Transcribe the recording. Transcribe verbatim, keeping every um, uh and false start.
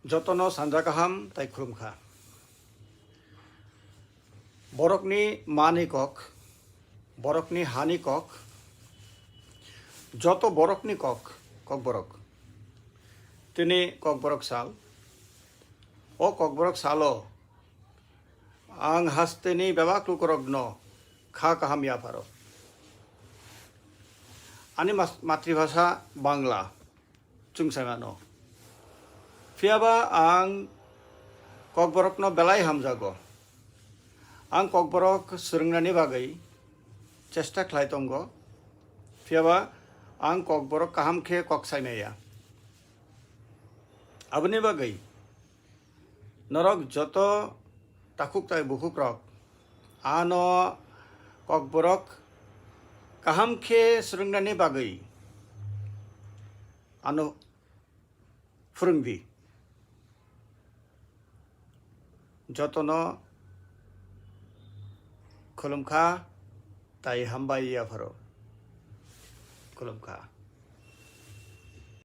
Jotono sanja kaham tai khulumkha. Borokni mani kok, borokni hani kok, joto borokni kok, Kokborok. Tini Kokborok sal. O Kokborok salo ang hasteni bebak lukurokno kha kaham yapharo. Ani mas-, matribhasha Bangla. Chwng sai mano. Phiyaba ang Kokborokno belai hamjago. Ang Kokborok swrwngnani bagwi chesta khlai tongo. Phiyaba ang Kokborok kaham khe kok sai maya. Aboni bagwi norok joto takhuk tai bukhukrok ano Kokborok kaham khe swrwngnani bagwi ano phwrwng di. Jotono khulumkha tai hambai yapharo. Khulumkha.